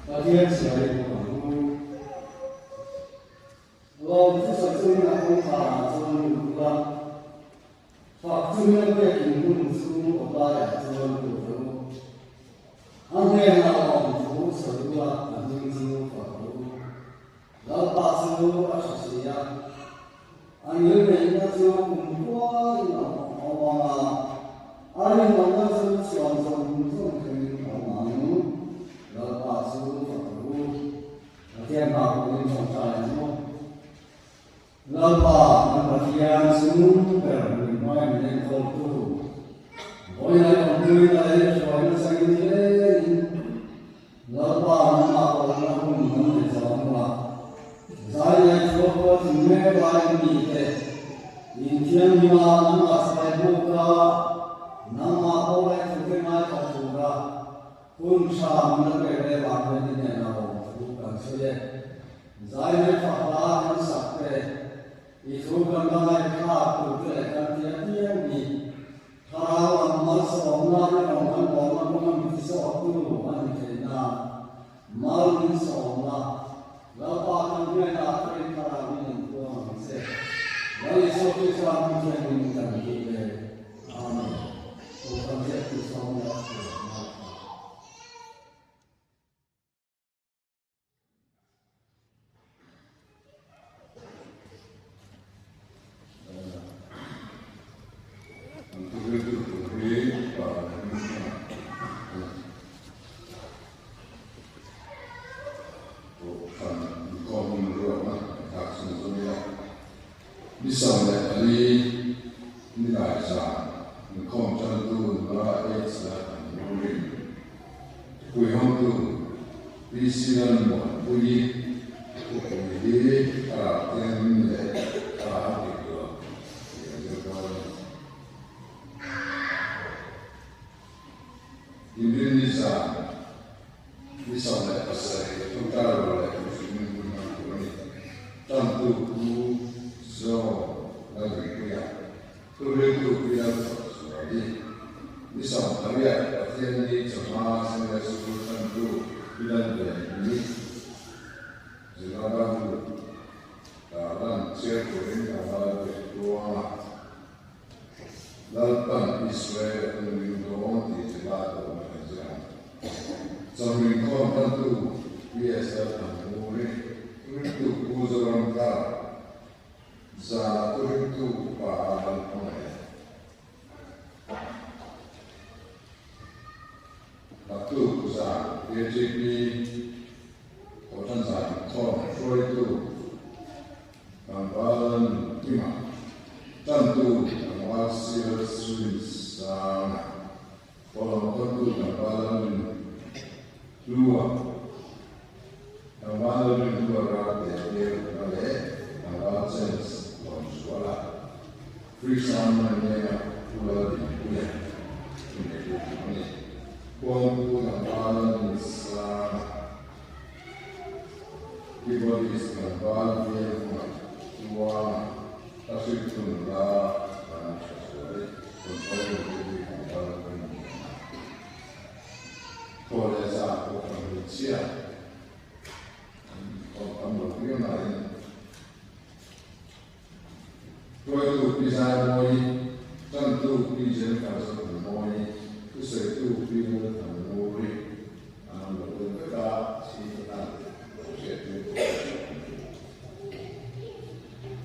Pathian chhiar i bawk ang u. Lawmthu sa chungin a kawngkharah chuan lut ula, fak chungin a biakin hmun chu awtlaiah chuan lut ang u. A hnenah lawmthu sawi ula, a hming chu fak rawh u. Lalpa chu a tha si a, a ngilneihna chu kumkhuain a awm ang a, a rinawmna chu chhuan zawng zawng thlengin a awm ang. Lalpa chu fak rawh u. Pathian hma pawhin tawngtai ang maw? Lalpa kan Pathian chung ber min hmai min enkawltu, vawiin awmpuina leh hruaina changin lengin Lalpa nangmah pawlna hun kan nei zawh ang a, zai leh thuakhua tling mek laiin mite inthianghlim a, nangmah chhai buk a, nangmah pawh leh thute ngaithla tura Hun tha min la pek leh vang hian i hnenah awm thu kan sawi e. Zai leh fak hla kan sak te, i thu kan la ngaihthlak tur te leh kan tia piang ni. Thlarau lam malsawmna i rawn kan bawlna kawnga mi tisawktu a ni thei nan mal min sawmna Lalpa kan hnenah Khrih Thlarau in in puang ang che. Lal Isua Krista hming thiangin kan ti e. Amen. Kohhran ziaktu sawm leh pawh ngaithla. An thuhriltu tur hi pa leh hming a ni. Kohhran inkhawm hun ruatna kan thlak chhung zawng ila, ni 14 ni lai zan inkhawm tantu nula AIDS la an ring. Puihawmtu PC Lalmuanpuii thupui hi thlarau thianghlim leh thlarau dik lo tih a zir dawn a ni. Inrinni zan ni 17 tawngtai rual leh thuhrilhin hun hman tur a ni. Tantu Pu Zawng Lalrinpuia. Thuhriltu Pial Fakzuali, Ni 18 Pathianni chawhma Sunday School tantu Pilan Venhimi, Zirlai Bible tarlan chiar turin a val ve tluang a. Lalpan Israel a tung ring dawn tih zirlai pawh na kan zir ang. Chawhrinkhawm tantu PS Lalthanmuri, Thuhriltu Pu Zoramthar, Zanah thuhriltu upa a dal hmangaih a. Naktuk zan KTP Kohhran zan inkhawm hruaitu tlangval Lalnunkima, tantu tlangval Sir Swinsanga, Kawlawm tantu tlangval Lalrinhlua, Tlangval Lalrinhlua Ralte Bialhna leh Tlangval James Lawmzuala, Free Sound Manlenga Pu Laldinpuia chu neitu tur a ni. Khuangpu Tlangval Lalnunsanga, Keyboardist Tlangval Bialhna Tluanga, Hla hriltu nula Vanlalhrazuali, Controller Duty Tlangval Lalrinliana. Thaw leh zah pawh kan hmeichhia an awm tam lo viau nain hruaitu Pi Zaimawi, tantu Pi Jennifer Zothanmawii, thusawitu Pi Lalthanmuri an awm lo deuh vek a, chhi ka tan lo hriat tir tur a ni.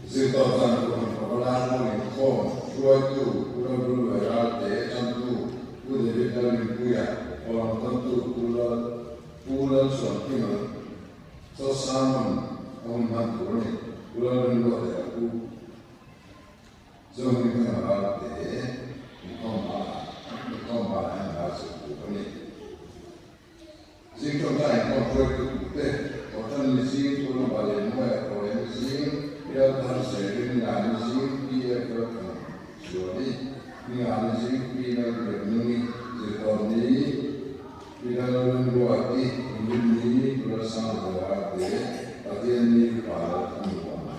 Zirtawp zan Kohhran Pavalai Hmang Inkhawm hruaitu Pu Lalbulluai Ralte, Tantu Pu David Lalrinpuia, Kawlam Tantu Pu Lal Pu Lalchhuankima, Chaw Sermon a hun hman tur a ni. Pu Lalrinluate a Pu Zohmingthanga Ralte inkhawm banah inkhawm banah hian hla zir tur a ni. Zing tawngtai inkhawm hruaitu tute, Kohhran ni zing, Tuna Balianmawia Kawleh ni zing, Bial Thar Zerin Nga ni zing, PF Lalthang Zuali, Ni Nga ni zing, Pi Lalbiaknungi, Zirtawp ni, Pi Lalremruati, Lim ni, Pu Lalsangzela te, Pathian ni, Upa Lalthanmuana.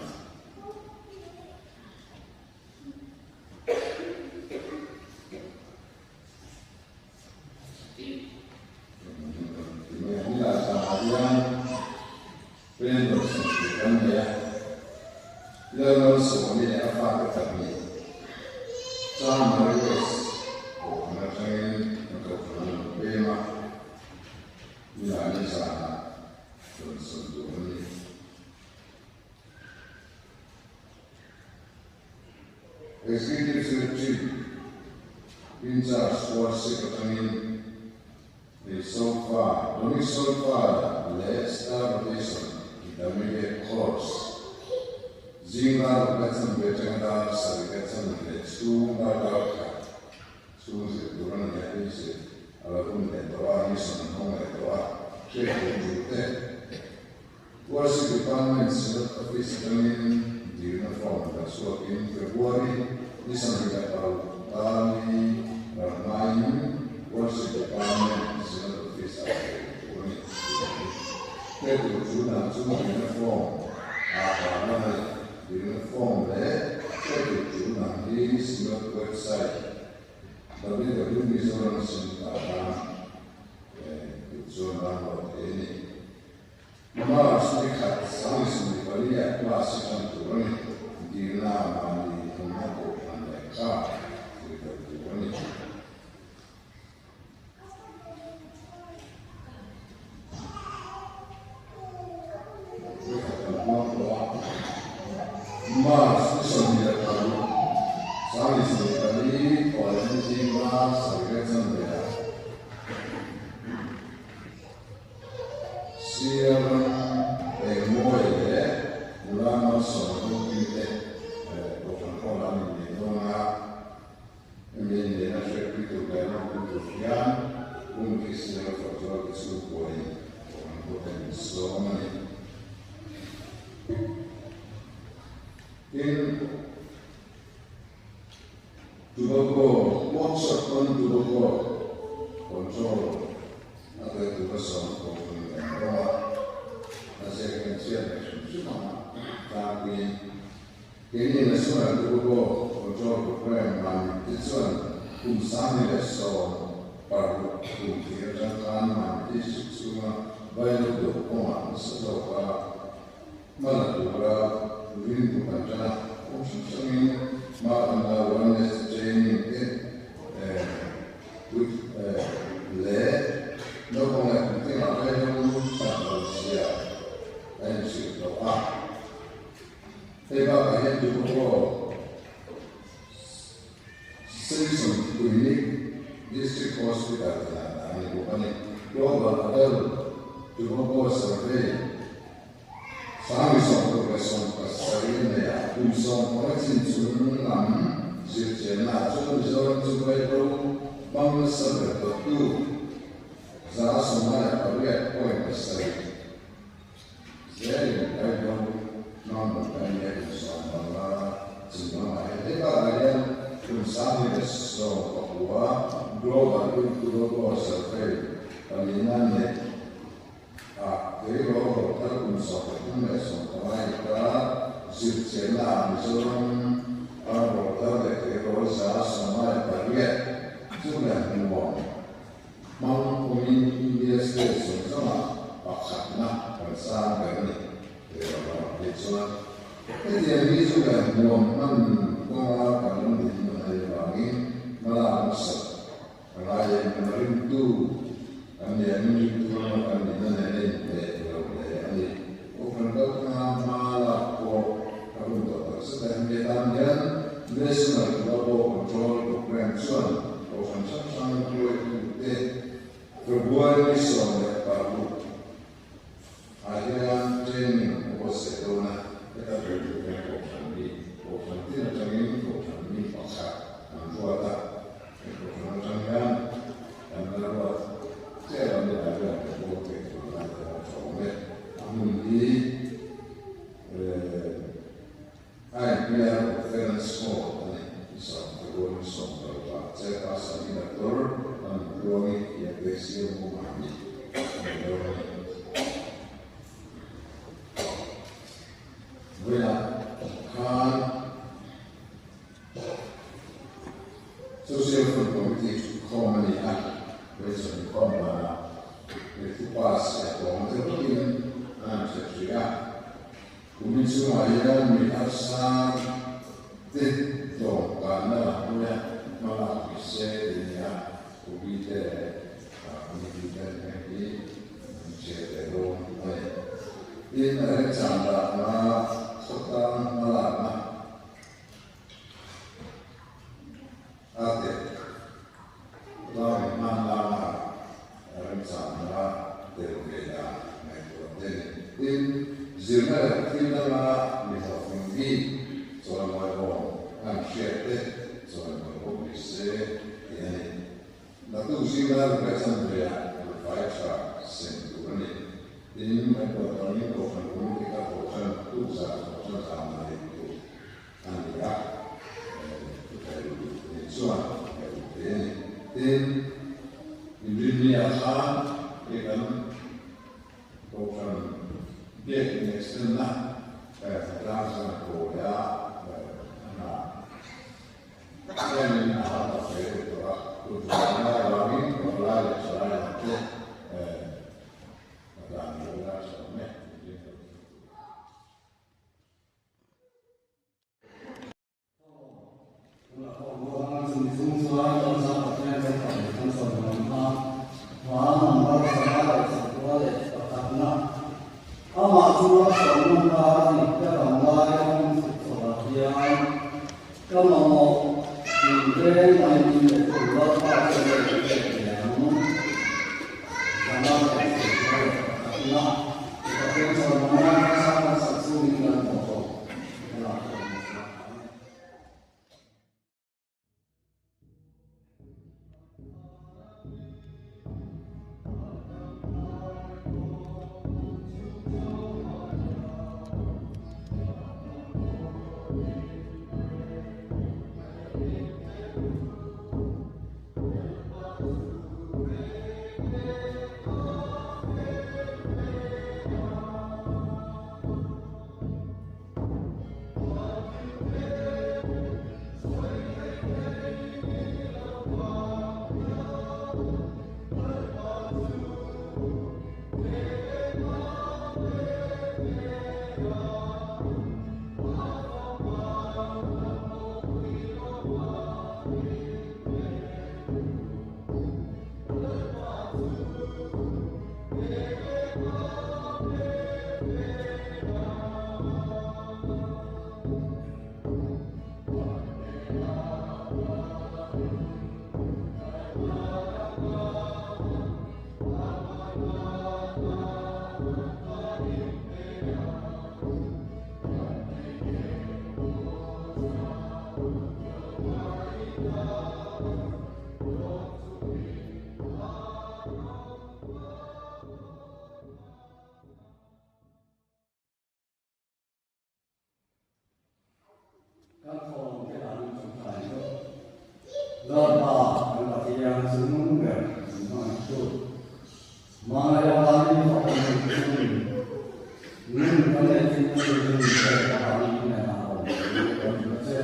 Executive Secretary in charge Worship atangin hei Solfa, Tonic Solfa leh Star Rotation Intermediate Course zing dar ruk leh chanve atanga dar sarih leh chanve chhung dar dar khat chhung zir tur a ni a, hei zir a lo hun leh tawh a, mission an hawng leh tawh a, hriat theih tur te. Worship Department Synod Office atangin dilna form la chhuakin February ni 26 tani ral hmain Worship Department Synod Office ah thei tur a ni. Hriat tur chu dan chu dilna form ah tar lan a ni. Dilna form leh hriat tur chu dan hi Synod website www.mizoramsynod ah khan duh chuan download thei a ni. March ni khat 24 ah class hi tan tur a ni. Dilna mahni thawmhnaw kohhran leh card hrui tel tur a ni. Ni khat kan hmang tawh a. March ni 26, 24 thawhlehna zinga sarih leh chanve ah. Siaram Engmawi leh nula Malsawm Lungpui te Kohhran Hall an innei dawn a, hemi inneihna hriatpui tur leh lawmpui tur hian Bungki Sial Fawhzual te chhungkuain Kohhran hote min sawm a ni. Tin, Tobacco, Workshop on Tobacco Control a tel tura sawm pawh hun kan rawng a, a ziak hian chhiat leh hrim hrim ang tlangpuiin keini National Tobacco Control Programme mahni te chuan kum 2016 kum tir atang khan mahni district chhunga Vainu dawh kawngah nasa zawka hma la tura rintu kan tan a, kawng hrang hrangin hma kan la awareness training te with leh naupang leh kum tingah vaihlo that lo zia a inhrilh tawh a. Hei bakah hian Tupakaw Season Clinic District Hospital tihah dah a ni bawk a ni. Global Adult Tobacco Survey 2017 a nei a, kum 15 chin chung lam zirchiannaah chuan Mizoram chu vaihlo hmang nasa ber dawttu 58.7 Zelin vaihlo hmang hmuh kan nia kum 15 chung lamah hian hei bakah hian kum 2019 Global Youth Tobacco Survey palina nei A tleirawl rawh thar kum 13 leh 15 inkar zirchianna ah Mizoram a rawh thar leh tleirawl 58 chu leh hmuam hmang awmin India state zawng zawngah pakhatna kan sang ber a ni. Tleirawl lamah phei chuan hetiang hi chu leh hmuam hman kawnga kan ram dinhmun a nih avangin hmalak hmasa A ngaiin kan ringtu kan ni a, min ringtu rama kan nihna nen a inhmeh lo hle a ni. Kohhran kalthlanga hma lak pawh a hun tawh tak zet a, hemi atan hian National Tobacco Control Programme chuan kohhran hrang hrang hruaitute February ni 16 ah hian training a buatsaih dawn a, heta tel tur hian kohhran mi, kohhran tin atangin kohhran mi pakhat an ruat a, he kohhran atang hian kan la ruat chiah lam ni lai hian kan bawk thei tur lai te a tha awm e. A hmun hi IPR Conference Hall a ni, ni sawm February ni 16 ah Chairperson hi Doctor Lamtluangi Hiate Siamhumani a ni dawn a ni. Vawiinah khan Social Fund Committee thutkhawm a ni a, vawichhawn inkhawm danah lehkhu pass leh tawng te vawkin an han hriat hrih a. Kumin chungah hian mi harsa te dawmkanna lam hawia hmalak ni se tih a ni a, Ubi te leh committee ten heng hi an hriat ve dawn a ni. Tin, a remchan dahna khawtlang hmalakna. Zirna leh thil danga mi hlawhtling bik chawimawi awm an hriat te chawimawi bawk ni se tih a ni. Naktuk zinga rukai chanveah ruhfai tha sem tur a ni. Tin, kan puan angin Kohhran Committee kha thawhṭan tukzah thawhṭan zan nei tur a ni a, rukai duh duh nei chuan rukai duh thei a ni. Tin, inrinniah khan hei kan Kohhran biak in extend na Hnatlang chuan a kawi a, a hna tlemin a hal tak hle thei tawh a, kut vang ngai avangin pavalai leh thalai lam te hnatlang lo ila tha awm e, inrin lo thil tur. Amah chu a sawmna kar a ni ka dam lai a hmun chhuk chhoah hian ka mamawh tinreng mai min pe tu Lalpa chu lei ka pek ve ang. Zana leh chhukna leh pakhatna Pathian chawimawi nan nasa nasa chungin kan thawk tawh. Kan thawm te an chungtlai deuh. Lalpa kan Pathian chu nung ber an hmangaih tu. Hmangaih avangin fak an nei chungin nun kan neih theihna turin pek avangin hnenah awm chu kan hmu che.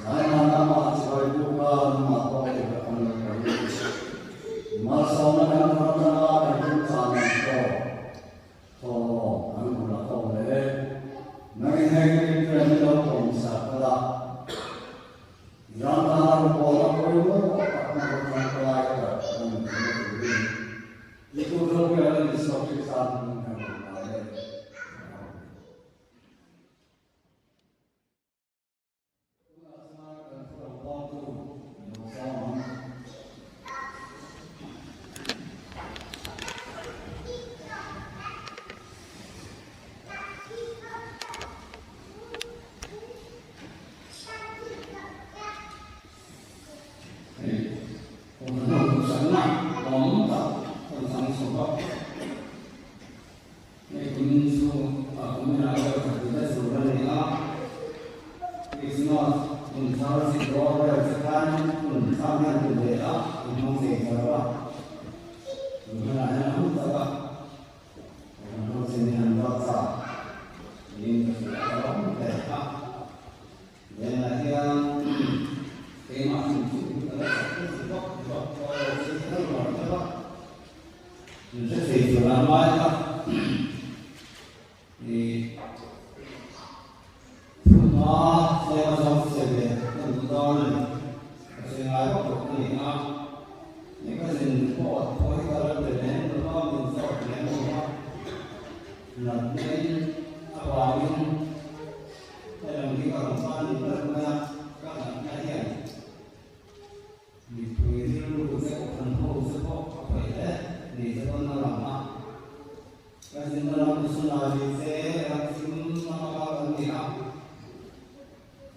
Zaiman amah chibai buka nangmah pawh tura kan lo kalin malsawmna kan thar atanga kan tumchah nen pawh Thawhlawm an hmu la kho le. Nang in heng in friend hi lo thawm sak kala. Ram tana rupawl a pawimawh tak hmanraw tangkai tak a ni theihna turin i kut ropui a ni Isua Krista hmingin kan rawn ngai e. Amen. Tunah chuan kan thu lo bawngtu kan lo sawm ang. Hei awmhnu duhsakna awm tak kan chang chho a. Hei kumin chu a kumin ah pawh that duh zet tur a ni a, Christmas kum thar zit bawr vel che khan hun thar hian tum ve a, in hmang thei ta lo a, tun hunah hian a hun tak a, kan ho chin hi an ruat chak niin ka hria a, ka lawm hle a. Venah hian keimah hrim hrim hi ka la chak hrim bawk bawk pawh lo chu ka nuam deuh a, min hre thei tur a ngai a, ih thunhma tlem a zawng che ve ka duh dawn a ni, ka sawi ngai bawk loh a ni a, ni ka zin pawh pawh hi ka la be lem lo va, min zawt lem lo va, natna in avangin. Helam hi ka rawn tan ni ber mai a, ka natna hian mipui rilru te kohhran ho te pawh a khawih hle ni te pawn a lang a. Kan zinna lam missionary te ram thim lama kal kan ni a,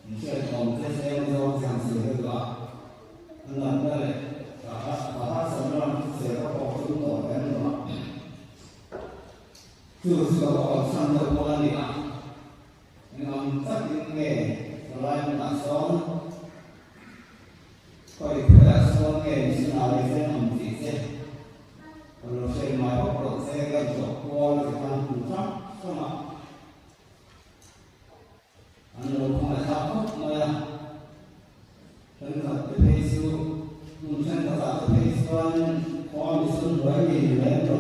min hriatawm te tlem zawng thiam si ve duh a, a natna leh ka harsatna lam chu che ka pawh tum tawh lem lo a, chu chu ka va kalsan deuh pawh a ni a, engam takin nge palai hmunah sawn Khawi khawiah sawn nge missionary te an awm tih che ka lo hriat ngai bawk loh che ka zawh kual ti khan hmu hrang hrang a, an lo khawngaih thlak khawp mai a, thenkhat te phei chu hmun thenkhatah te phei chuan khua mission hnuai ni ni lem lo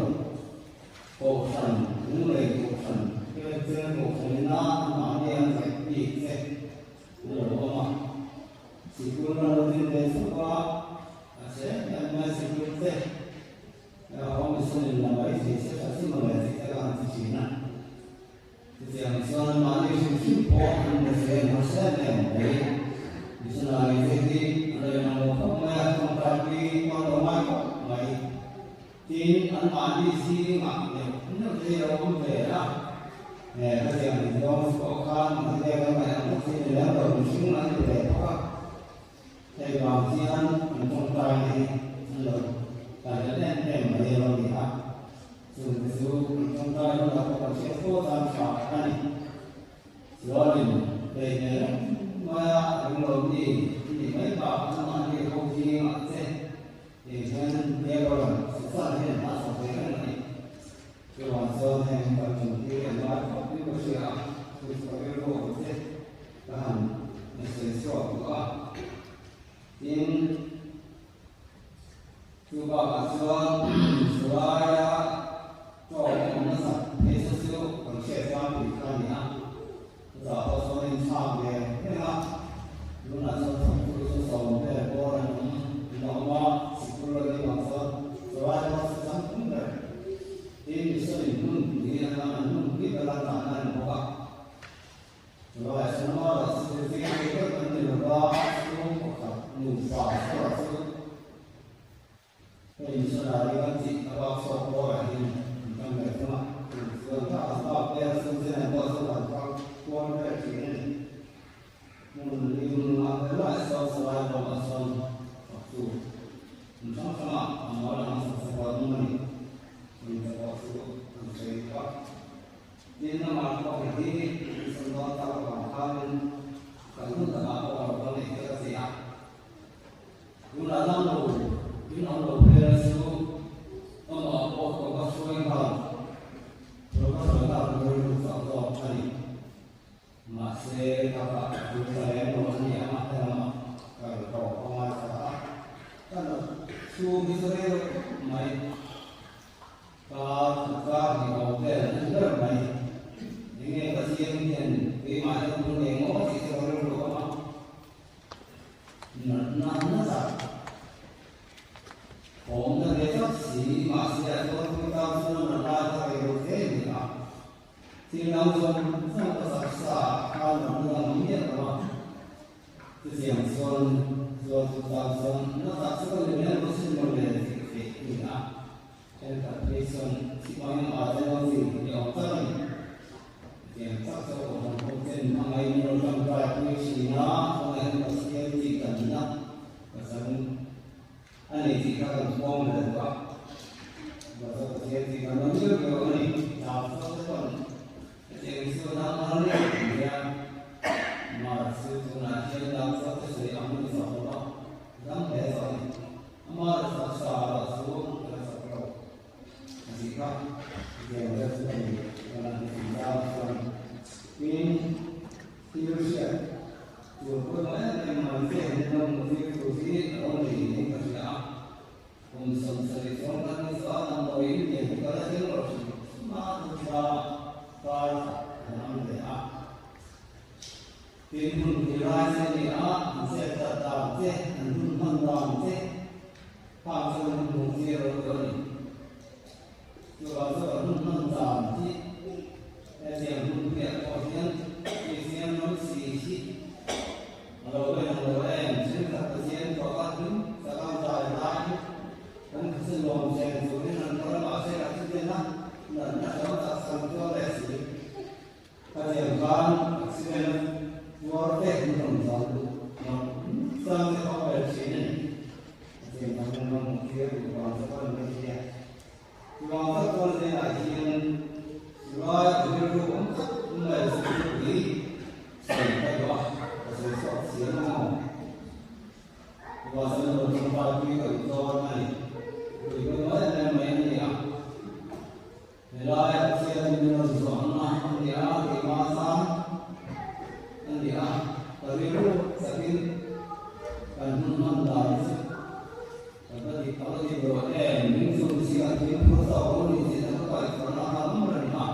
kohhran lunglei kohhran Kristian kohhran ina anmahni an ngaih bik che an lo awm a. Sikul a lo din ve chuk a, a che em mai sikul te erawh mission in la mai thei se tha chi mawle tih te ka han ti thin a. Chutiang chuan mahni hrim hrim pawh an la hre nasa em em mai. Missionary te hi an lo inang lo khawp mai a, tawngtaipui pawh an lo ngai khawp mai. Tin, anmahni zingah neuh neuh te hi a lo awm ve a, he hetiang inzawng chu pawh khan an hek a ngaih ang bawk hi ni lem lo, mihring an ni ve bawk a, hei vang hian an tawngtaina hi an lo kalhlet em em mai a lo ni a, chungte chu an tawngtai hunah pawh kan hriat fo tan tha a ni. Chuanin hei hmel maia ringlo mi i nih mai bak anmahni ho zingah che Hei hian Deborah Susan hian a chhawk ve reng a ni. Chuvang chuan heng kan chung hi an ngai khawp in ka hria a, chu chu ka rilru ang che ka han sawi chhuak duh a. Tin, chu bakah chuan Zulaia tawng awm nasa phei chu chu kan hriat tlangpui kha a ni a. Chutah pawh chuan a inthlak ve reng a, tunah chuan thawktu chu sawm vel bawr an awm in a awm a, sikul a nih vang chuan chulai pawh chu chang tum ber. Tin, mission in hmun pui an an hmun pui ber an dahna a ni bawk a. Chulaiah chuan amaherawh chu zirtir thei deuh an ni lova, chhung pakhat nufa erawh chu Hei missionary kan tih a bak chhuak bawrah hian an tang ve thung a, chuan kha an bak vel chu chen an pawh chu an kal kual vel thin a ni. Hmun lim ah vel lai sawn salai bawmah sawn fak tu hmun hrang hrangah a mawl ang sak sak a awm a ni. Hmun te pawh chu an sawi bawk a. Tin, amah pawh hi mission dawn tak avang khanin kan hun takah pawh a lo kal neih tel a ti a. Tunah dang lo in awm lo phel chu amah pawh ka va hruai nghal, ka va hruai nghal ka rilru chak zawk a ni. Mahse ka kah duh ta lem lo a ni ang a, helamah kal tawp a ngai ta a, ka nat chhung hi chu rei lo khawp mai. Ka khat kar hi awm vel a ni ber mai. Enge Pathian hian keimah hian bul ngei maw tih chu ka rilru a awm a. Natna nasa awmna ve tak si mahse a tuarpui tan chuan a lai kha rei lo hle a ni a. Thil dang zawng zawng ka taksa ah khan natna dang ang miah lo a. Chutiang chuan tuarpui tan chuan na tak chu ka ni lem lo sin mawle tih theih a ni a. Thenkhat phei chuan sipai lamah te lo zir ni awm tak a ni. Hetiang tak chu Kohhran ho ten a ngaihna lo tangkai pui thin a, tunah hian Pathian tih danna ka chang a ni tih kha kan huang leh duh a. Chuvang chuan Pathian tih danna miau miau a ni. Chau chuan te pawn hetiang chu a dang a ni tih hian Mara chu tunah hian dang chuan te sawi ang ni chauh lo va, dang hle zawh a ni. Amah leh taksa lah chu a la chak lo a tih kha hetiang vel chu a ni kan han ti zau chuan tin thil hriat tur pawimawh em em mai te hian lo hmuh tir tur hi a lo ni niin ka hria a, kum 70 chuang kan ni chu a damdawi in lian hi ka la thleng lo hrim hrim a, thutla kar khat an ang ve a. Tin, hun pui lai che ni a, an chet that dan te, an hun hman dan te khang chuan min hmuh tir lo tawh a ni. Chuvang chu an hun hman dan hi hetiang hun puiah pawh hian Kristian ram si hi a lo la inang lo em? Thenkhat Pathian faka hlim taka an zai lai hi kan khasen lawm chen turin an kal a, mahse a thisen a natna tam tak. chang tuar leh si. Khatiang khan accident tuar te an rawn zan duh nawk chang te pawh a vel thin a ni. Khatiang khan kan rawn hmuh tir duh vang te pawh a ni maithei a. Chuvang tak chuan hnenah hian chulai a rilru awm tak mai chu thupui sawi ka duh a, ka sawi chhuak chiang ang aw. Chuvang chuan rawn tawngtai pui ka duh dawn a ni. Thupui pawimawh em em mai a ni a. Helai Pathianin min rawn zawhna a ni a, keimah tan a ni a, ka rilru takin kan hun hman dan hi chu Kan va dik a va dik lo em? Min chung si a thil phur chauh lo ni tih na ka kaihthawhna a awm reng a.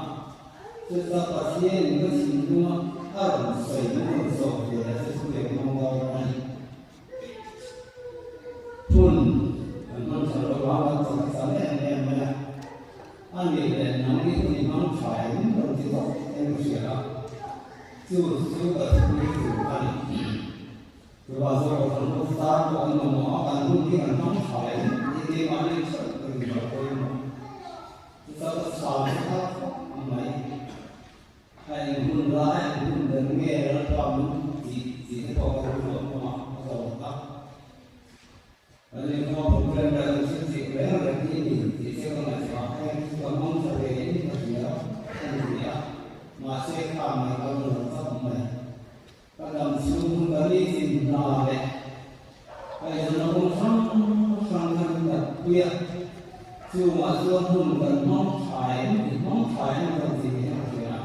Chuta Pathianin ka thinlunga a rawn sawi min rawn zawh ve a chu thu leh hmang dawn a ni. Hun kan hman tha lo a, kan chak chak em em mai a. A nih leh nang i hun i hmang tha em rawn ti tawk em ka hria a. Chu chu ka thupui tur a ni. Chuvang chuan Kohhran ho tan pawh an mamawh a, kan hun hi kan hmang tha em tih keimahni ṭheuh ka inzawh pawimawh. Chuta ka chhang chu thar khawp mai. A eng hun lai, a eng hun ber nge Lalpa min tih tih te pawh ka rilru a hmang a, ka zawt a. Kan inkhawm program leh kan thil tih reng reng hi ni tih che ka ngaihtuah a, heng chu ka hmang tha ve in ka hria a ni ti a, mahse kha mai ka rawn lo chak mai. Ka dam chhung hun ka ni chin hna leh ka inzawna kawng hrang hrang kha min dat pui a, chungah chuan hun kan hmang tha em i hmang tha em rawn ti ni a ka hria.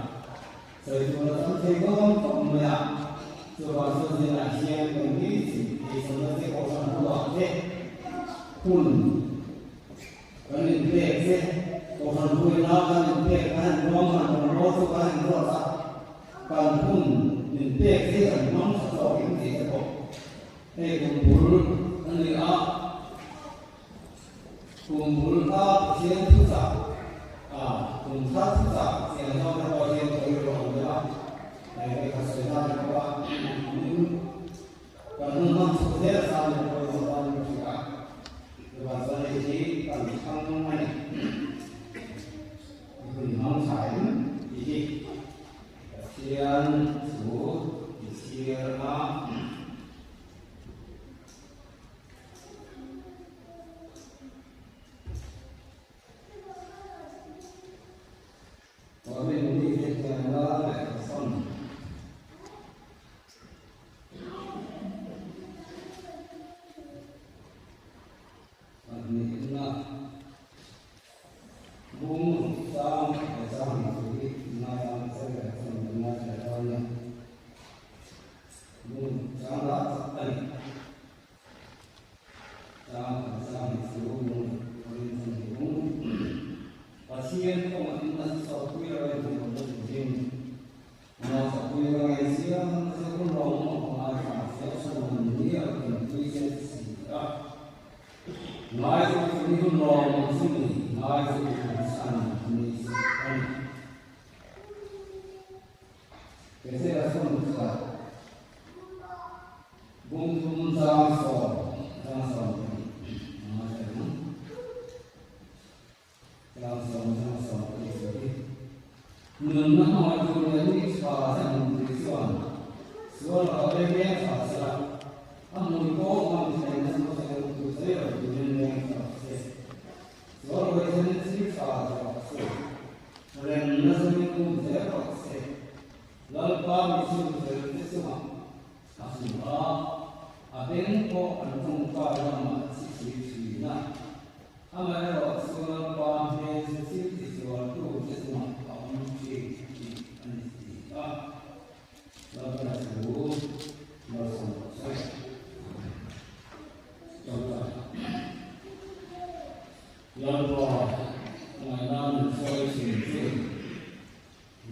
Sawi tur a tam thei dawn khawp mai a, chuvang chuan zinah hian kan ni chin eizawnna te kohhran bulah te hun kan inpek te, kohhran buina kan inpek kan ruahman kan rual chu kan inruat a. Kan hun min pek hi kan hmang tha tawk em tih te pawh hei kum bul a ni a, kum bul a Pathian thuchah a kum thar thuchah chian zawng te pawh hian ka rilru ang deuh a, hei ka kha sawi nan te pawh a kan hun hman chhuah zel a tan leh pawimawh tan ka hria a, chuvang chuan hei hi kan thlang a ni. Hun hmang thain tih hi Pathian thu i chhiar a. Tuamin mite hian la leh ka sawn. Pahnihna. Bung chang leh chang hnih thu hi ngaithla sawi leh chuan kan ngaithla leh dawn nia. Bung chang lah tak a ni. Chang leh chang hnih thu bung rin chu ni bung. Pathian kawngah in a sawtpui lo in hmu lo turin Ngaithla-pui ka ngaih chiang che hun rawng a ngaithla chiang chhan an ni a tanpui che si a. Ngaithla chu ni hun rawng ang chu ni, ngaithla chu hun chhan an ni si a ni. Kezela chhun khat bung thum chang sawm pahnih a ngaithla ang. Nunna hmangaih tur leh ni tha te hmun tui chuan sual lakah leng leng tha se la, a hmui pawh hman theihna chu a eng tur sawi lo turin leng tha se. Sual hawithenin thil tha ti rawh se, remna zawngin um zel rawh se. Lalpa mi chhun fel te chungah a hmu a, a beng pawh an tawngtai lamah a chi thui thin a. Amaherawh chu Lalpa hmel chu thil tisualtu te chungah a awm thin tih a ni si a. Lalpa thu malsawm rawh se. Lalpa, Lalpa, ngaihna min sawi thin chu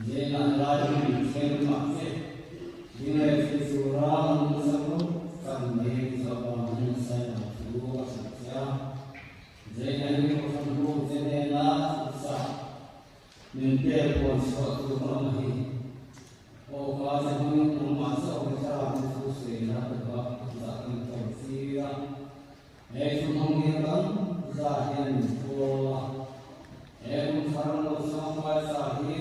Zela helai hi min thleng mah che. Ding leh thil tura an nasa rawng tak mai zawh vang hian Sailo thu a hrilh che a. Zela hi kohhran hu che hnena chhuksa min pek puan chhuah tur ka awm hi. Aw ka che hmangin nangmah chauh hi thlarau hi thu sawi la ka duh a, zah kan tawng tir a. He thu hmang hian tam zah hian min thawl a. He kum thar lo chhuang hmaisa hi.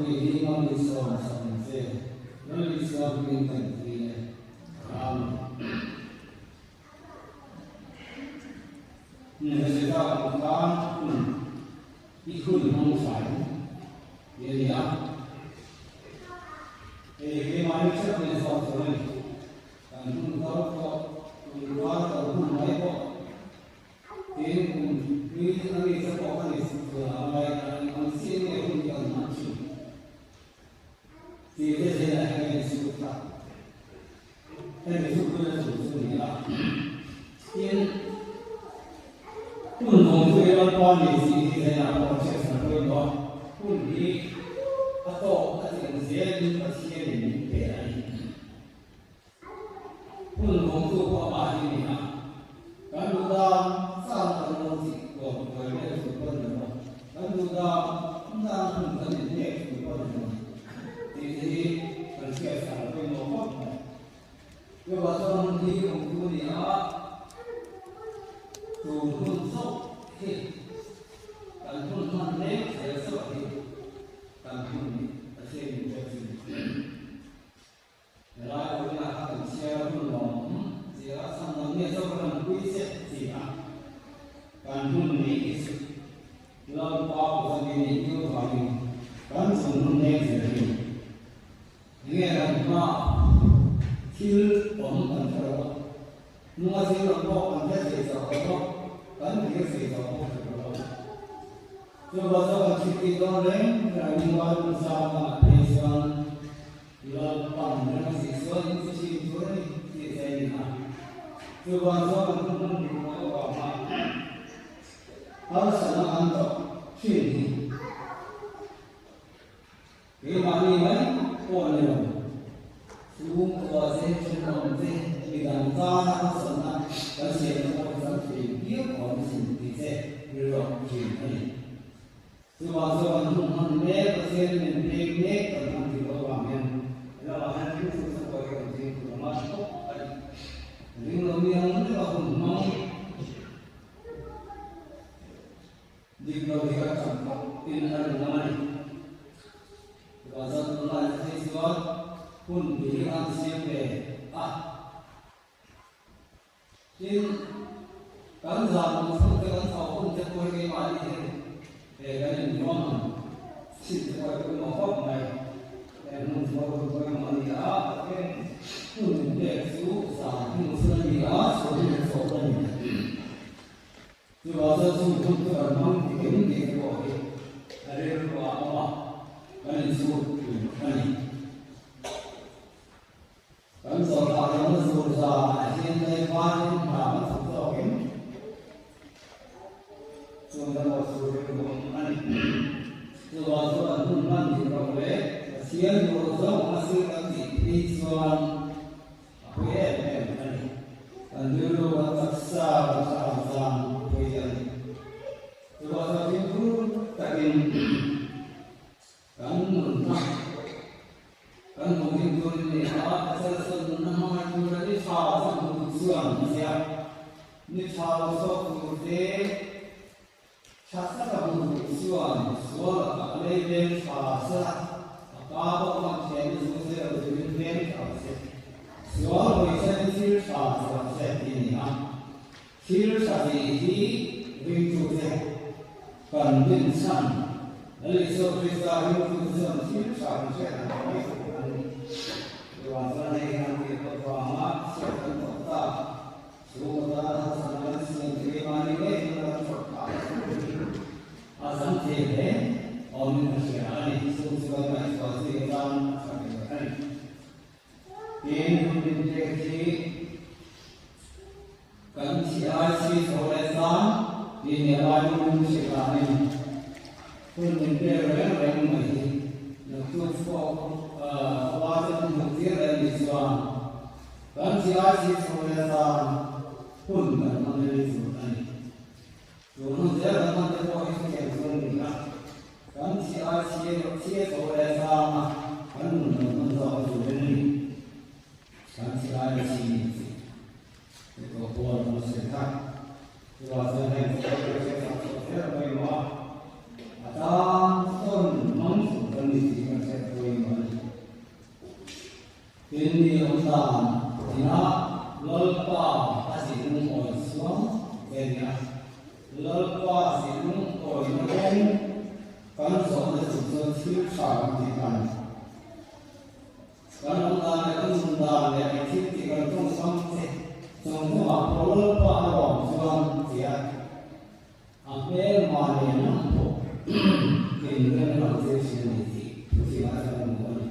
ropui hi mal i sawm sak ang che. Lal Isua hmingin kan ti e. Amen. Hmeichhe tak khan hun i hun hmang fai ti a ni a. Hei keimahni theuh in zawk tur a ni. Kan hun kal tawh, tun kar kal hun mai pawh tin kum hlui a mi te pawh ka ni tur a ngai a, ang chiah nge hun kan hman thin tih te zel ah hian in chhut a. Hemi thupui a chung chu ni a. Tin, hun vawng chu i Lalpa ni tih hi hnenah pawh hriatsan pawimawh a, hun hi a tawk a tih zelin Pathianin min pe a ni. Hun vawng chu pawh amah hi ni a, kan duh dan dan kan lo tih kual kual vel tur pawh ni lo, kan duh dan dan hun kan inhnek tur pawh ni lo. Tih te hi kan hriatsan a pawimawh khawp mai. Chuvah chuan hun hi awmtu a ni a, tun hun chauh hi kan hun hman mek zel chauh hi kan hun Pathian min pek chu ni. Helai awmna kha kan chhiar a hun lawm tia chhan dang nge chauh ka rawn pui che ti a, kan hun neih hi chu Lalpa Pathian nih miau vangin kan chung hun nek zel hi enge kan hmaah thil awm kan hre lo a, hnunga thil awm pawh kan hre thei chauh lo a, kan thlir thei chauh pawh hre lo a. Chuvang chuan kan thil tih dawn reng reng ngai hun sang ah phei chuan Lalpan ram a zih chuan in ti thin tur a ni tih a chei ni a. Chuvang chuan kan hun hman dik loh avanga harsatna kan tawh thin hi keimahni mai pawh a ni lo. Chhungkua te, thenawm te, midang tana harsatna kan siamna pawh hi kan thei viau awm asin tih te rilru thin a ni. Chuvang chuan kan hun hman mek Pathian min pek mek kan hman tih loh avang hian ramah hian thil chu chu pawh hi kan zing tur a ngai khawp a ni. Ring lo mi ang deuha hun hmang dik lo hi kan tam khawp in a ring a ni. Chuvang chuan tunlai te phei chuan hun bi hi an siam ve a. Tin, kan zan hmuh chhung te, kan chhoh hun te pawh hi keimahni hian he kan inruam ang chhin te pawh hi pawimawh khawp mai. Heng hmun chu a hun pawimawh a ni a, Pathian hun min pek chu zan hmuh chhun a ni a, chhun hi min chhoh a ni. Chuvang chuan chung hun chu kan hmang dik em tih te pawh hi a rilru ah a awm a, kan inchhut thin a ni. Kan zawhthah lohna zur zanah hian Laivanin hna kan thawk zawkin chung lamah sur hi awm a ni. Chuvang chuan an hun hman dik loh leh Pathian duh zawng a sir kan tih phei chuan a pui em em a ni. Kan rilru, kan taksa, kan thlarau tan a pui a ni. Chuvang chuan fimkhur takin Kan nunna kan hmuh him tur a ni a, Pasal sawn nunna hmangaih tura ni tha chu hmuh duh chuan a zia. Ni tha lo zawk tur te tha taka hmuh duh chuan sual lakah lei veng tha sela, a ka pawh khan thianna zu zel lo turin veng tha se. Sual hawisain thil tha ti rawh se tih a ni a. Thil tha tih hi ringtute kan rinchhan Lal Isua Krista ringtute chuan thil tha kan hriat ang mai tur a ni. Chuvang chuan hei hian tih pawh vanga chhiat kan tawh ta. Chhungkaw tana harsatna kan siam te keimahni ngei hian kan chawt phah hi a zam thei hle awmin ka hria a ni. Chung chu kan ngaihtuah zui atan a tha ber a ni. Tin, hun min pek hi kan thi ai si tho leh tan tih ni a lai lung hrilh danin hun min pek reng reng mai hi naktuk chhuak khawpa te min hmuh tir leh nih chuan kan thi ai si tho leh tan hun kan hmang rei tur a ni. Tun hun zel kan hman te pawh hi chutiang chu a ni a, kan thi ai chhia tho leh zang a, kan nun kan hman zawk a tur in a ni. Kan thi ai a chhi ni tih te pawh pawl an sawi kha. Chuvang chuan heng chu kan hriat chak chhuah zel a pawimawh a, a tan tawn hmang tur kan ni tih kan. Kan awm dan leh kan nun dan leh kan thil tih kan tawngkam te zawng zawngah pawh Lalpa a lawm chuan tia a hmelma nen lam pawh inrem lang tir thin a ni tih thufiah a chuan a hmu a ni.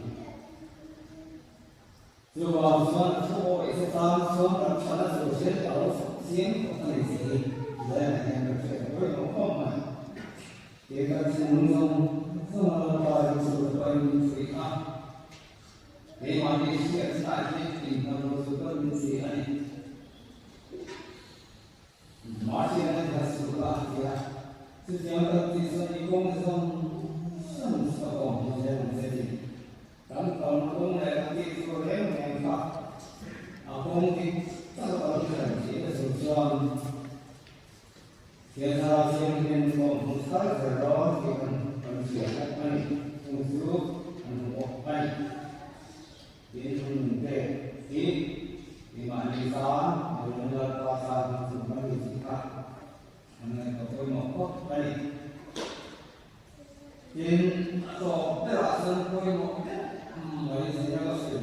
Chuvang chuan a thu awih te tan chuan kan thana tur zel a lo fak chiang khawp a ni tih hi Zaiah hian ka hriat a pawimawh khawp mai. Kei kan thinlung zawng zawng a Lalpa hi chu ka pain min fuih a, keimahni hriatna hi inhman lo chu ka min ti a ni. Mahse a ni hasuh la a ti a, chutiang kan tih chuan i kawng zawng zawng chu ka kawm hi zel ang che ti. Kan kalna kawng leh kan tih chu reng reng kha a kawng dik tak a kan hriat tih a zir chuan Thianthara Thianghlim kawng hmu thar zel dawn tih kan kan hria bawk a ni. Chung chu kan hmu bawk a ni. Tin, hun pek hi keimahni tan Mizoram Lalpa tan hma chu kan ni tih kha kan ngaihtuah pawimawh khawp a ni. Tin, a tawp berah chuan pawimawh deuh mai zira ka sawi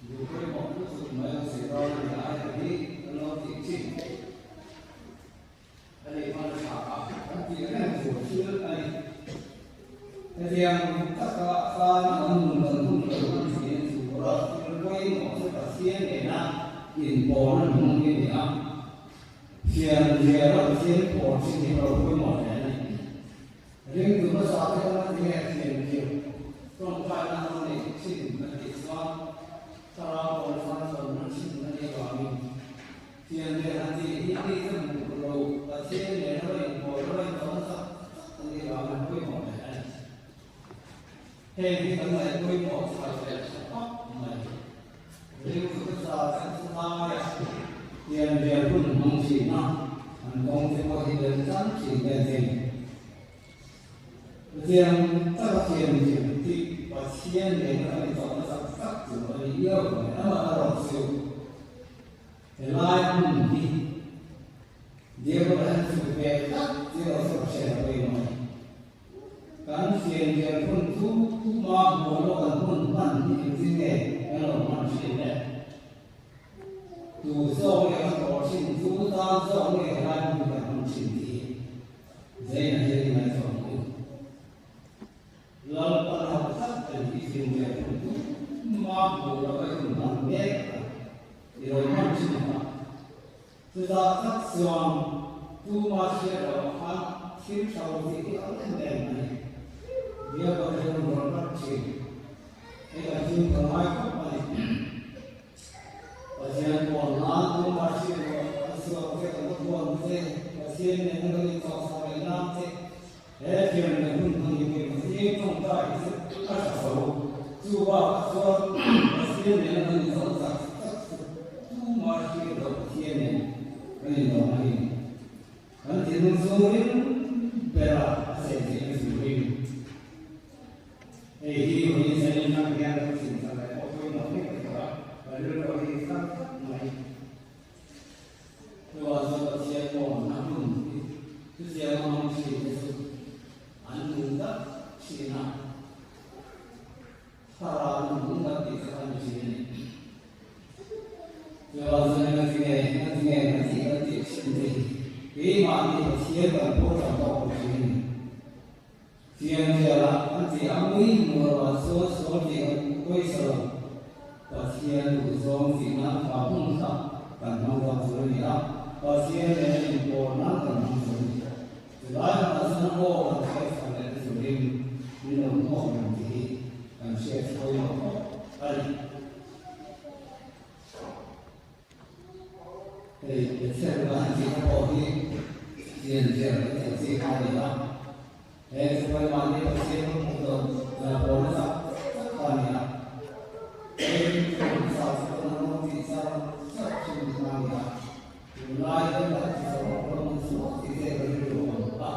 duh pawimawh lutuk mai ka sawi dawn a ni a, hei hi kan lo tih thin a nih hman tha a kan tih reng tur thil a ni. Hetiang taka tan an nun kan hun lo hman thin tura thil pawimawh chu Pathian nena inpawlna nung hi a ni a. Thian zia lo thil pawh chin hi lo pawimawh hle a ni. Ringtu hmasa te khan a tinge thian zir tawngtaina an neih thin a tih chuan thlarau pawn khan chawlhna thin a nih avangin thian zia han tih hi mi te hmuh lo Pathian nen a lo inpawl a lo intawn tak tak a nih avangin a pawimawh hle a ni. Heng hi kan ngaih pawimawh chhal leh tha khawp mai. Ringtu hmasa kan thu laia pian rial hun hmang thin a, an kawng te pawh hi bel tan thin vel thei. Pathian taka thian zir tih Pathian nena kan intawhna tak tak tur a ni iau mai. Amaherawhchu, helai hmun hi Diabol a han chhuk ve tlat tih erawh chu ka hriat a pawimawh a ni. Kan fian lian hun chu ma hmuh lawk an hun hman hi engtin nge kan lo hman thin le? Tu zawk nge kan tawh thin, tu tan zawk nge helai hmun kan hman thin tih hi Zaina hian i ngaihtuah ang u. Lalpan hau tak a ni i fian lian hun chu ma hmuh lawk a i hun hman mek a, i lo hman thin a. Chutah tak chuan tuma hriat loh khan thil tha lo tih hi a em em a ni. Biakawt hian an rawn rat thin. Hei kan thil ka ngai khawp a ni. Pathian pawn nan tuma hriat loh a chhuak te kan va pawn te, Pathian nena kan inchawhchhuah leh nan te, he thiam leh hun hman hi pawimawh zing tawngtai hi chu a tha tho. Chu bakah chuan Pathian nena kan inchawh chak tak chu tuma hriat loh Pathian nen kan inlawm a ni. Kan thinlung chhungin bera a chei theihna turin hei hi vawiin zanin hlang hian kan chhunchhan leh pawh pawimawh hle ka ti a, ka rilru hi thar tlat mai. Chuvang chuan Pathian pawh a hun hi chutiang a hmang thin te chu an nung tak thin a, thlarau nung tak tih te kha an ni thin a ni. Chuvang chuan engatinge, engatinge kan tih kan tih thin te hi keimahni Pathian kan pawh tan tawk lo thin a ni. Fianrial ah an ti a mui mual ah chuan sual tih kan pawisa lo. Pathian duhzawng tih nan kha hun kha kan hmang zawk tur a ni a, Pathian nen a inpawl nan kan hmang tur a ni. Chulai hunah chuan aw kan hriat thar leh te turin min lo hmuak reng tih hi kan hriat pawimawh khawp a ni. Hei Bethel kan tih na pawh hi fianrial kan tih ang chi kha a ni a, he thupai mahni Pathian kan hmuh loh dan pawlna tak tak kha a ni a. Hei thu hmasa chu kan lo tih char char thin kha a ni a, tunlai hian kan ti chho vak lo ang chu tih te ka rilru a awm a.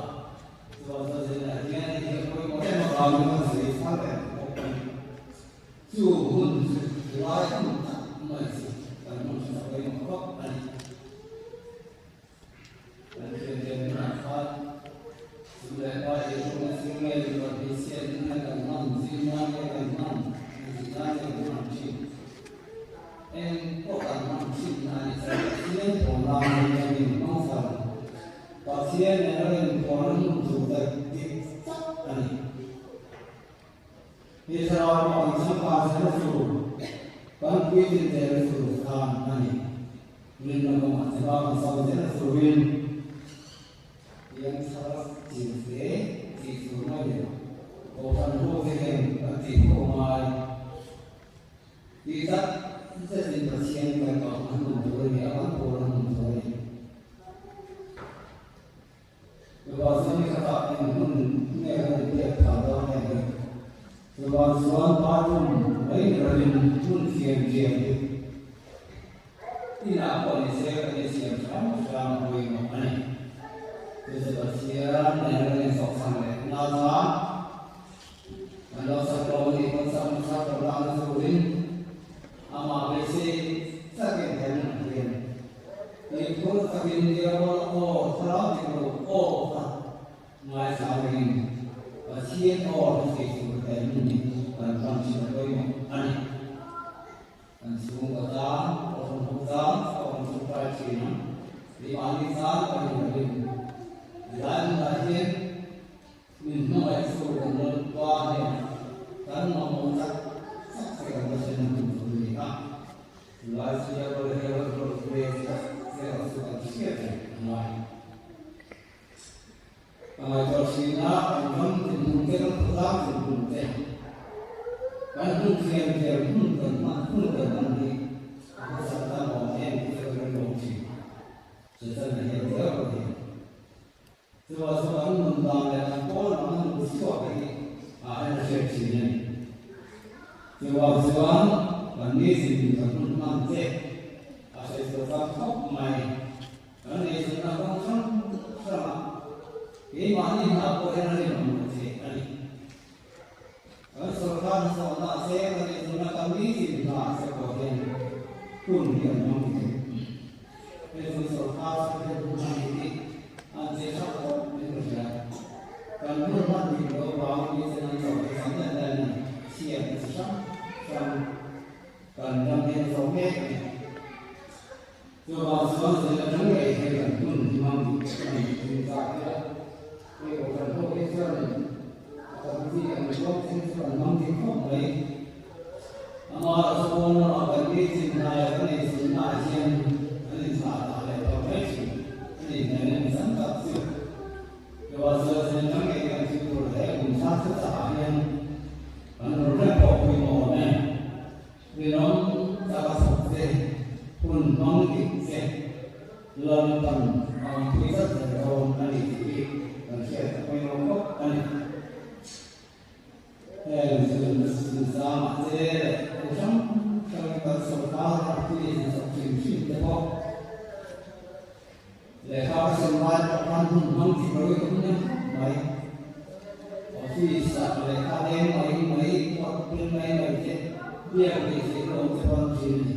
Chuan chuan zinah hian hei hi a pawimawh em avangin kan sawi thar reng bawk a ni. Chu hun chu lai hun tak mai chu kan hman hre ta pawimawh khawp a ni. Kan thianten hunah khan sum leh pai ei ṭhawhna thil nge ni rawn hmeichhiat nge kan hman, zir nan nge kan hman, engtik lai nge. Hi thlarau pawh kan changkang zelna tur, kan puitlin zelna tur tan a ni. Rinna kawngah che ba kan sau zelna turin piang thar chin hle tih tur mai ni lo. Kohhran ho te hian kan tih khawp ngai. Tih tak zetin Pathian kan kohna hmun tur a ni a, kan pawlna hmun tur a ni. Chuvang chuan ni khatah eng hmun nge kan inbiak phah dawn em hi? Chuvang chuan bathroom mai ni lovin hmun thiam thiam hi inah pawh ni se kan insiam hram hram a pawimawh a ni. Chu chu Pathian nen kan insawhchhan leh na chuan kan lo sak lo a nih pawn sak hmasa tawh lakna turin amah beisei takin he hmunah hian Tuikhur takin Diabol aw thlarau dik lo aw kha ngaithla rengin Pathian aw hla thei tur he nun hi kan hman thin a pawimawh a ni. Kan chhungkaw tan, kohhran ho tan pawh kan tawngtai thin ang. Keimahni tan pawh in lo in helai hmunah hian min hmangaih chu kan Lalpa hnenah kan mamawh tak tak te kan la thlen a hun tur a ni a. Tunlai chu Diabol hi a rawn rawlh ve tlat erawh chu kan hriat reng a ngai. Ka ngaihtuah thin a, kan ram dinhmun te, kan khawtlang dinhmun te, kan hun thiam thiam hun kan hman hun kan hman hi a hmasa tan awm em tih chu ka rilru thin. Satan-a hian Diabol hian Chuvah chuan an nun dan leh an pawn lam an nun chhuak te hi ah hian a hriat thin a ni. Chuvah chuan kan nitin kan hun hman te a hre chhuah tak khawp mai. Kan eizawnna kawng hrang hrangah keimahni hna pawh hian a rinawm loh theih a ni. Kan sorkar hnathawhna ah che kan eizawnna kan nitin hna ah che pawh hian hun hi an hmang thei. Hei chu sorkar chu hei hun hman dik hi an che tha khawp in ka hria. Kan hun hman dik loh avangin mi chen an chauh hi tam em em a ni. Chhiat na chi hrang hrang kan ram hian a zawk mek a ni. Chuvang chuan zin atang ngei hian kan hun hi hmang dik a ni tih in zak ila. Hei kohhran ho hi chuan a tam chi an ruak thin chu an hmang dik khawp mai. Amaherawhchu pawn lamah kan ni chin hnaia kan eichhunnaah hian kan inthlah dah leh tawh mai thin a ni hmel em zan tak chu. Chuvangchuan zin atang ngei kan thil tur he kum thar thuchahah hian kan rawn reng pawh pawimawh awm e. Rinawm taka thawk te, hun hmang dik te, Lalpan a awmpui tlat zel dawn a ni tih hi kan hriat a pawimawh khawp a ni. Heng chungchangah te leh kum hrang hrangin kan sorkar party hnathawk hrim hrim te pawh lehkha ka sem lai pawh khan hun hmang dik lo hi ka hmu nem khawp mai. Office ah lehkha leng mai mai pawt pil mai mai te biak theih theih na awm te pawh an thin a ni.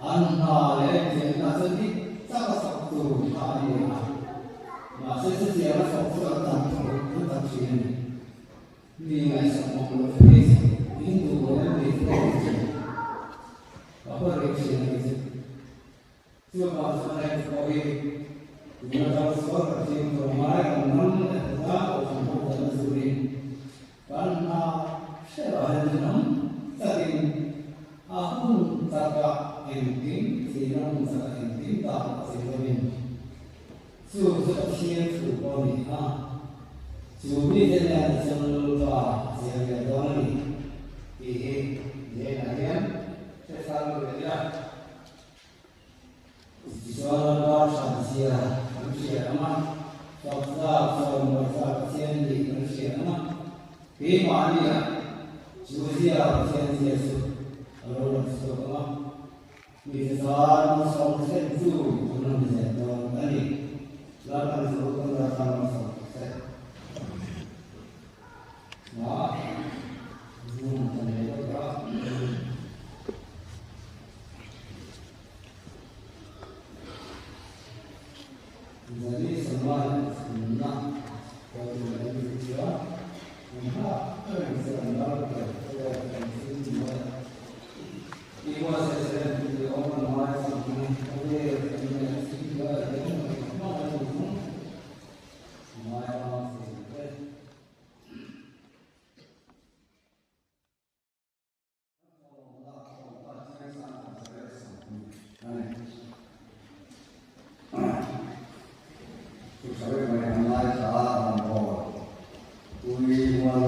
An hna leh entirna chu dik taka thawk tur kha a ni a, mahse chutianga thawk chu an tam tho an tam thin a ni. Mi ngaihsak mawm loh phei chu in duh lo em ni tih a ni thin. Ka haw reng thin a ni chu. Chuvang chuan heng pawh hi tuna dang sual ka thim tawh ngai kan ram leh khawtlang kohhran ho kalna turin kan hna hreuh ah hian rinawm takin a hun takah engkim thihna hun takah engkim tak a thei lovin chu chu Pathian thu pawh a ni a, chu mite nen chuan Lalpa a chiang ve dawn a ni tih hi Jane-a hian hre thar ve ila. Tichuan Lalpa hranzia kan hria ang a, faktlak chawimawitlak Pathian nih kan hria ang a, keimahniah chu zia Pathian zia chu a lo lang chhuak ang a, mite tan malsawmna thlentu kan lo ni zel dawn a ni. Lalpan chu kan ral tan malsawm rawh se.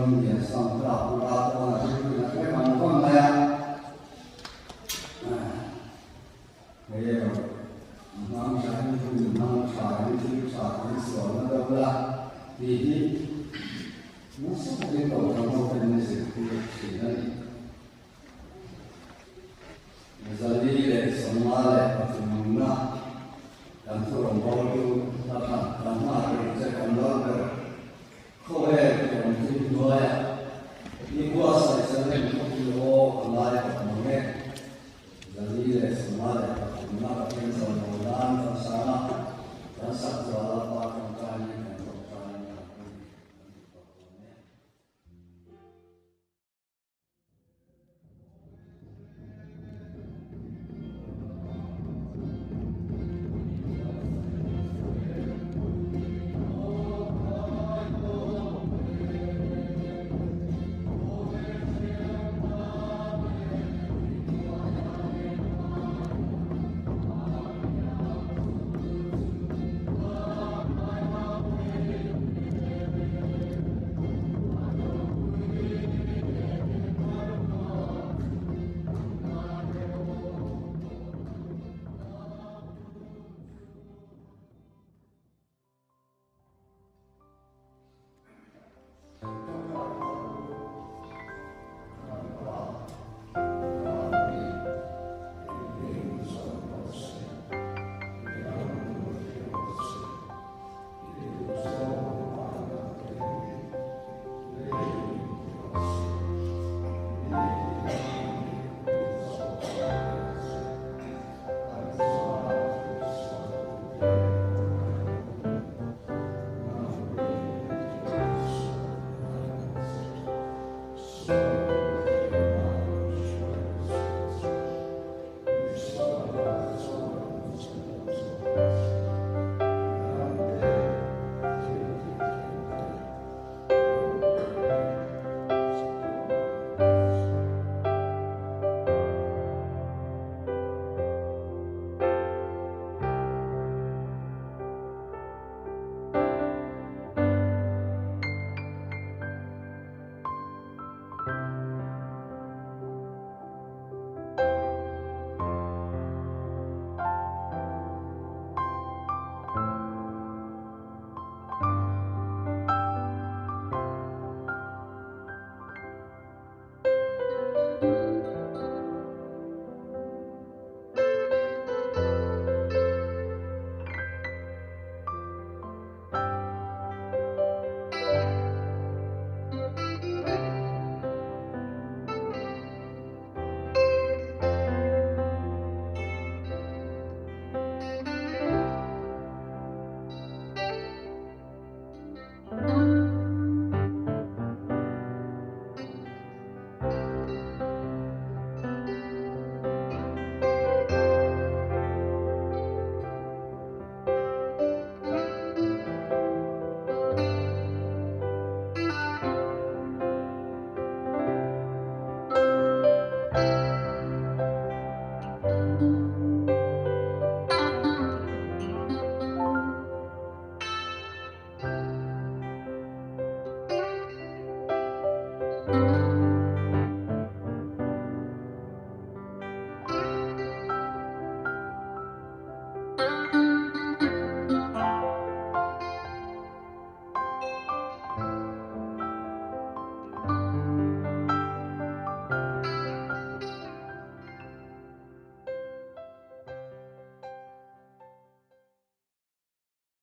Ramliansang kha a pu a pawn a rilruin a hre vang vang mai a. Hei erawh a hmang tha in hun hmang tha in thil tha kan sualna deuh la tih hi nasa takin kohhran ho ten an zirtir thin a ni. 453 kan thu rawngbawltu hla thlan kan hma tur che kan lal ber khawvel thuam thim hnuaiah i buatsaih challenge khawpui aw a lai tak mang e. 453 Pathian chawimawi nan kan sang a, kan sak zual a pa tawngtaiin kan tawngtaiin kan hun kan ti tawp dawn e.